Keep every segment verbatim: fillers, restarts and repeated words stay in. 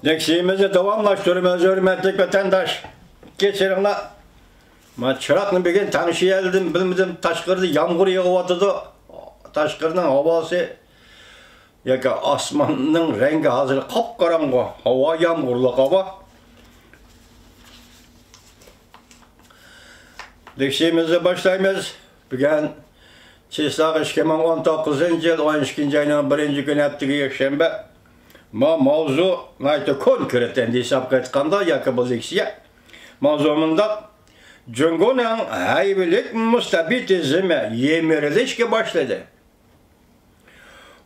لېكسىيىمىزنى داۋاملاشتۇرىمىز، ھۆرمەتلىك ۋەتەنداش. كەچۈرۈڭلار. مانا چىراغنى بۈگۈن تەڭشىيەلىدىم، بىلمىدىم، تاشقىرىدا يامغۇر يېغىۋاتىدۇ. تاشقىرىنىڭ ھاۋاسى ياكى ئاسماننىڭ رەڭگى ھازىر قاپقاراڭغۇ. ھاۋا يامغۇرلۇق ھاۋا. لېكسىيىمىزنى باشلايمىز. بۈگۈن چىسلاغ ئىككى مىڭ ئون توققۇزىنچى يىل ئون ئىككىنچى ئاينىڭ بىرىنچى كۈنى، ھەپتىگە يەكشەنبە. ما ماۋزۇ ناھايىتى كونكرېت، ئەمدى ھېسابقا ئېيتقاندا، ياكى بۇ لېكسىيە. ماۋزۇ مۇنداق: جۇڭگونىڭ ھەيۋىلىك مۇستەبىتىزمى يىمىرىلىشكە باشلىدى.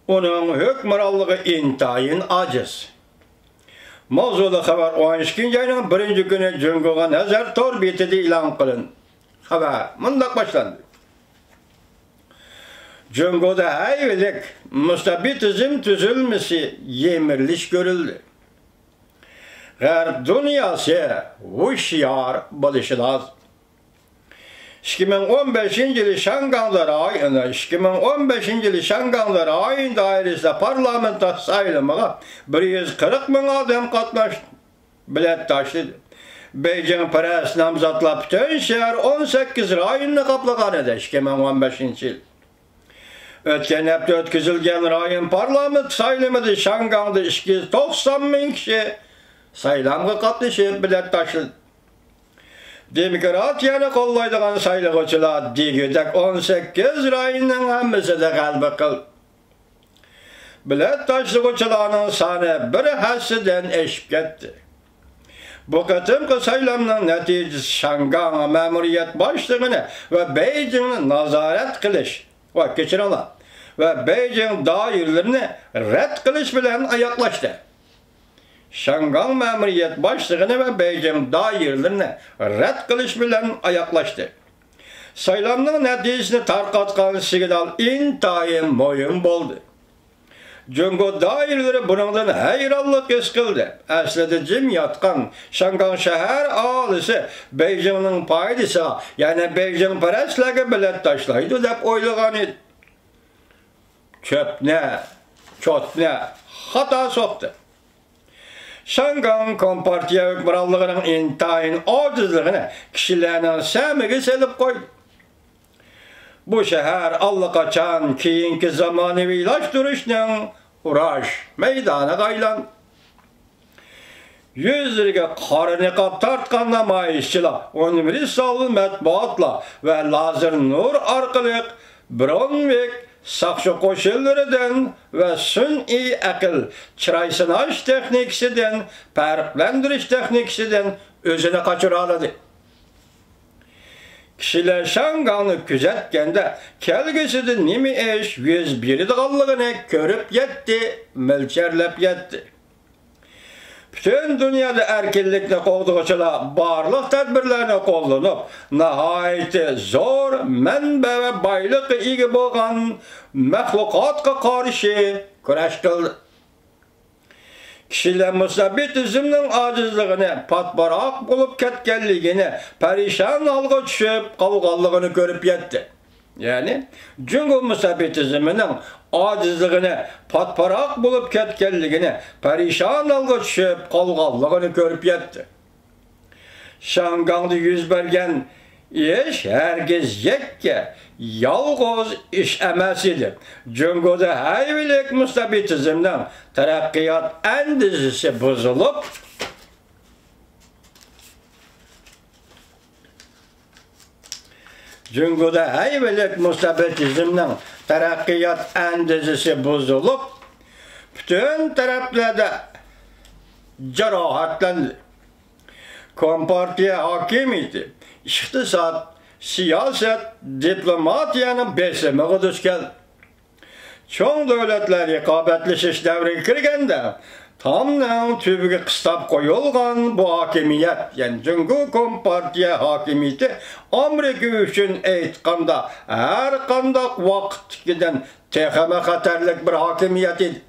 ئۇنىڭ ھۆكۈمرانلىقى ئىنتايىن ئاجىز. ماۋزۇلۇق خەۋەر ئون ئىككىنچى ئاينىڭ بىرىنچى كۈنى جۇڭگوغا نەزەر تور بېتىدە ئېلان قىلىندى. خەۋەر مۇنداق باشلاندى: جۇڭگودا ھەيۋىلىك مۇستەبىتىزم تۈزۈلمىسى يىمىرىلىش كۆرۈلدى. غەرب دۇنياسى ھوشيار بولۇشى لازىم. ئىككى مىڭ ئون بەشىنچى يىلى شياڭگاڭدا رايون، ئىككى مىڭ ئون بەشىنچى يىلى شياڭگاڭدا رايون دائىرىسىدە پارلامېنت سايلىمىغا بىر يۈز قىرىق مىڭ ئادەم قاتناشتى، بېلەت تاشلىدى. بېيجىڭ پىرەس نامزاتلار پۈتۈن شەھەر ئون سەككىز رايوننى قاپلىغان ئىدى ئىككى مىڭ ئون بەشىنچى يىل. ئۆتكەن ھەپتە ئۆتكۈزۈلگەن رايون پارلامېنت سايلىمىدا شياڭگاڭدا ئىككى يۈز توقسان مىڭ كىشى سايلامغا قاتنىشىپ بېلەت تاشلىدى. دېموكراتىيەنى قوللايدىغان سايلىغۇچىلار دېگۈدەك ئون سەككىز رايوننىڭ ھەممىسىدە غەلىبە قىلدى. بېلەت تاشلىغۇچىلارنىڭ سانى بىر ھەسسىدىن ئېشىپ كەتتى. بۇ قېتىمقى سايلامنىڭ نەتىجىسى شياڭگاڭ مەمۇرىيەت باشلىقىنى ۋە بېيجىڭنى نازارەت قىلىش، ۋە كەچۈرۈڭلار، ۋە بېيجىڭ دائىرىلىرىنى رەت قىلىش بىلەن ئاياغلاشتى. شياڭگاڭ مەمۇرىيەت باشلىقىنى ۋە بېيجىڭ دائىرىلىرىنى رەت قىلىش بىلەن ئاياغلاشتى. سايلامنىڭ نەتىجىسىنى تارقاتقان سىگنال ئىنتايىن مۇھىم بولدى. جۇڭگو دائىرىلىرى بۇنىڭدىن ھەيرانلىق ھېس قىلدى. ئەسلىدە جىم ياتقان شياڭگاڭ شەھەر ئاھالىسى بېيجىڭنىڭ پايدىسىغا، يەنى بېيجىڭپەرەسلەرگە بېلەت تاشلايدۇ دەپ ئويلىغان ئىدى. چۆپنى، چوتنى خاتا سوقتى. شياڭگاڭ كومپارتىيە ھۆكۈمرانلىقىنىڭ ئىنتايىن ئاجىزلىقىنى كىشىلەرنىڭ سەمىگە سېلىپ قويدى. بۇ شەھەر ئاللىقاچان كېيىنكى زامانىۋىلاشتۇرۇشنىڭ ئۇراش مەيدانىغا ئايلاندى. يۈزلىرىگە قارا نىقاب تارتقان نامايىشچىلار ئۇنىۋېرسال مەتبۇئاتلار ۋە لازېر نۇر ئارقىلىق برونۋىك ساقچى قوشۇنلىرىدىن ۋە سۈنئىي ئەقىل چىراي سىناش تېخنىكىسىدىن، پەرقلەندۈرۈش تېخنىكىسىدىن ئۆزىنى قاچۇرالىدى. كىشىلەر شياڭگاڭنى كۆزەتكەندە، كەلگۈسىدە نېمە ئىش يۈز بېرىدىغانلىقىنى كۆرۈپ يەتتى، مۆلچەرلەپ يەتتى. پۈتۈن دۇنيادا ئەركىنلىكنى قوغدىغۇچىلار بارلىق تەدبىرلەرنى قوللىنىپ، ناھايىتى زور مەنبە ۋە بايلىققا ئىگە بولغان مەخلۇقاتقا قارشى كۈرەش قىلدى. كىشىلەر مۇستەبىتىزمنىڭ ئاجىزلىقىنى، پاتىپاراق بولۇپ كەتكەنلىكىنى، پەرىشان ھالغا چۈشۈپ قالغانلىقىنى كۆرۈپ يەتتى. يەنى جۇڭگو مۇستەبىتىزمىنىڭ ئاجىزلىقىنى، پاتىپاراق بولۇپ كەتكەنلىكىنى، پەرىشان ھالغا چۈشۈپ قالغانلىقىنى كۆرۈپ يەتتى. شياڭگاڭدا يۈز بەرگەن ئىش ھەرگىز يەككە، يالغۇز ئىش ئەمەس ئىدى. جۇڭگودا ھەيۋىلىك مۇستەبىتىزمنىڭ تەرەققىيات ئەندىزىسى بۇزۇلۇپ، جۇڭگودا ھەيۋىلىك مۇستەبىتىزمنىڭ تەرەققىيات ئەندىزىسى بۇزۇلۇپ، پۈتۈن تەرەپلەردە جاراھەتلەندى. كومپارتىيە ھاكىمىيىتى ئىقتىساد، سىياسەت، دىپلوماتىيەنىڭ بېسىمىغا دۇچ كەلدى. چوڭ دۆلەتلەر رىقابەتلىشىش دەۋرىگە كىرگەندە، تامنىڭ تۈۋىگە قىستاپ قويۇلغان بۇ ھاكىمىيەت، يەنى جۇڭگو كومپارتىيە ھاكىمىيىتى ئامېرىكا ئۈچۈن ئېيتقاندا، ھەرقانداق ۋاقىتتىكىدىن تېخىمۇ خەتەرلىك بىر ھاكىمىيەت ئىدى.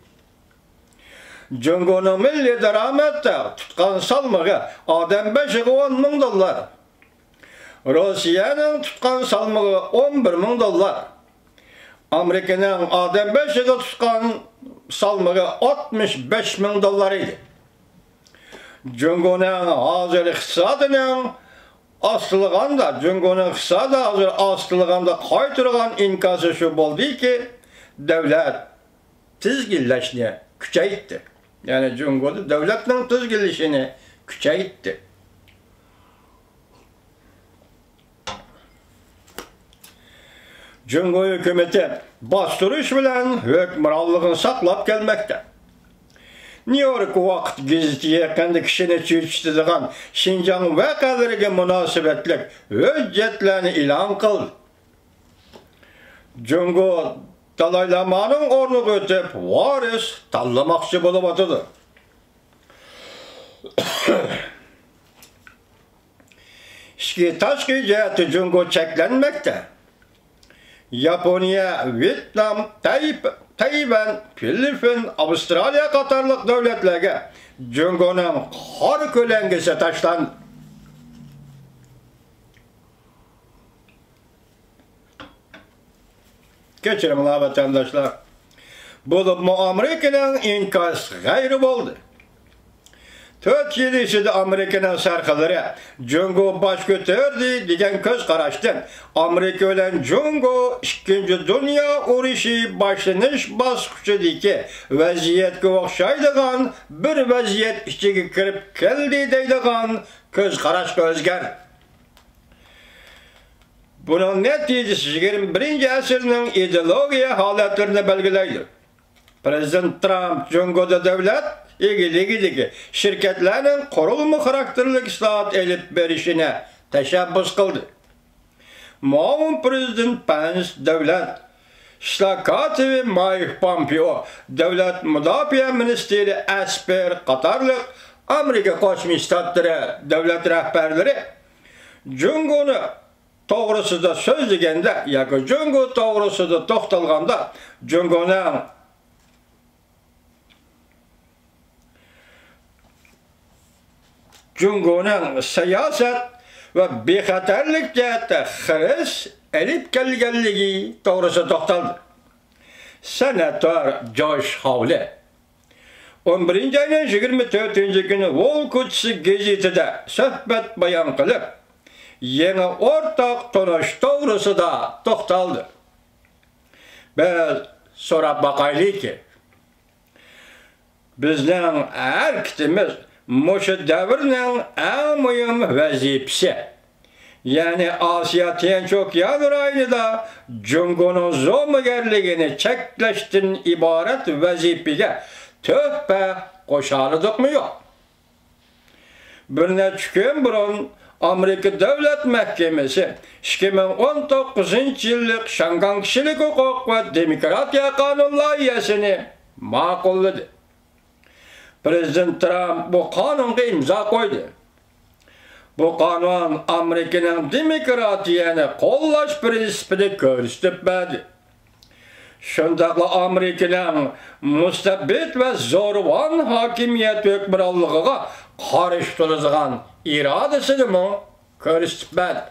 جۇڭگونىڭ مىللىي دارامەتتە تۇتقان سالمىقى ئادەم بېشىغا ئون مىڭ دوللار. روسىيەنىڭ تۇتقان سالمىقى ئون بىر مىڭ دوللار. ئامېرىكىنىڭ ئادەم بېشىغا تۇتقان سالمىقى ئاتمىش بەش مىڭ دوللار ئىدى. جۇڭگونىڭ ھازىر ئىقتىسادىنىڭ ئاستىلىغاندا، جۇڭگونىڭ ئىقتىسادى ھازىر ئاستىلىغاندا قايتۇرغان ئىنكاسى شۇ بولدىكى، دۆلەت تىزگىنلەشنى كۈچەيتتى. يەنى جۇڭگودا دۆلەتنىڭ تىزگىنلىشىنى كۈچەيتتى. جۇڭگو ھۆكۈمىتى باستۇرۇش بىلەن ھۆكۈمرانلىقىنى ساقلاپ كەلمەكتە. نيۇ يورك ۋاقىت گېزىتى يېقىندا كىشىنى چۆچۈتىدىغان شىنجاڭ ۋەقەلىرىگە مۇناسىۋەتلىك ھۆججەتلەرنى ئېلان قىلدى. جۇڭگو دالاي لامانىڭ ئورنىغا ئۆتۈپ، ۋارىس تاللىماقچى بولۇۋاتىدۇ. ئىچكى تاشقى جەھەتتە جۇڭگو چەكلەنمەكتە. ياپونىيە، ۋيېتنام، تەي-، تەيۋەن، فىلىپپىن، ئاۋسترالىيە قاتارلىق دۆلەتلەرگە جۇڭگونىڭ قارا كۆلەڭگىسى تاشلاندى. كەچۈرۈڭلار، ۋەتەنداشلار. بولۇپمۇ ئامېرىكىنىڭ ئىنكاس غەيرىي بولدى. تۆت يىل ئىچىدە ئامېرىكىنىڭ سەرخىللىرى جۇڭگو باش كۆتۈردى دېگەن كۆز قاراشتىن، ئامېرىكا بىلەن جۇڭگو ئىككىنچى دۇنيا ئۇرۇشى باشلىنىش باسقۇچىدىكى ۋەزىيەتكە ئوخشايدىغان بىر ۋەزىيەت ئىچىگە كىرىپ كەلدى دەيدىغان كۆز قاراشقا ئۆزگەردى. بۇنىڭ نەتىجىسى يىگىرمە بىرىنچى ئەسىرنىڭ ئىدېئولوگىيە ھالەتلىرىنى بەلگىلەيدۇ. پىرېزىدېنت ترامپ جۇڭگودا دۆلەت ئىگىلىكىدىكى شىركەتلەرنىڭ قۇرۇلما خاراكتېرلىك ئىسلاھات ئېلىپ بېرىشىنى تەشەببۇس قىلدى. مۇئاۋىن پىرېزىدېنت پەنس، دۆلەت ئىشلار كاتىپى مايك پومپېئو، دۆلەت مۇداپىئە مىنىستىرى ئەسپېر قاتارلىق ئامېرىكا قوشما شتاتلىرى دۆلەت رەھبەرلىرى جۇڭگونى توغرىسىدا سۆزلىگەندە ياكى جۇڭگو توغرىسىدا توختالغاندا، جۇڭگونىڭ، جۇڭگونىڭ سىياسەت ۋە بىخەتەرلىك جەھەتتە خىرىس ئېلىپ كەلگەنلىكى توغرىسىدا توختالدى. سېناتور جوش خاۋلى ئون بىرىنچى ئاينىڭ يىگىرمە تۆتىنچى كۈنى ۋول كوچىسى گېزىتىدە سۆھبەت بايان قىلىپ، يېڭى ئورتاق تونۇش توغرىسىدا توختالدى. بىز سوراپ باقايلىكى، بىزنىڭ ھەرىكىتىمىز مۇشۇ دەۋرنىڭ ئەڭ مۇھىم ۋەزىپىسى، يەنى ئاسىيا تىنچ ئوكيان رايونىدا جۇڭگونىڭ زومىگەرلىكىنى چەكلەشتىن ئىبارەت ۋەزىپىگە تۆھپە قوشالىدۇقمۇ يوق؟ بىر نەچچە كۈن بۇرۇن ئامېرىكا دۆلەت مەھكىمىسى ئىككى مىڭ ئون توققۇزىنچى يىللىق شياڭگاڭ كىشىلىك ھوقۇق ۋە دېموكراتىيە قانۇن لايىھەسىنى ماقۇللىدى. پىرېزىدېنت ترامپ بۇ قانۇنغا ئىمزا قويدى. بۇ قانۇن ئامېرىكىنىڭ دېموكراتىيەنى قوللاش پىرىنسىپىنى كۆرسىتىپ بەردى. شۇنداقلا ئامېرىكىنىڭ مۇستەبىت ۋە زورىۋان ھاكىمىيەت ھۆكۈمرانلىقىغا قارشى تۇرىدىغان ئىرادىسىنىمۇ كۆرسىتىپ بەردى.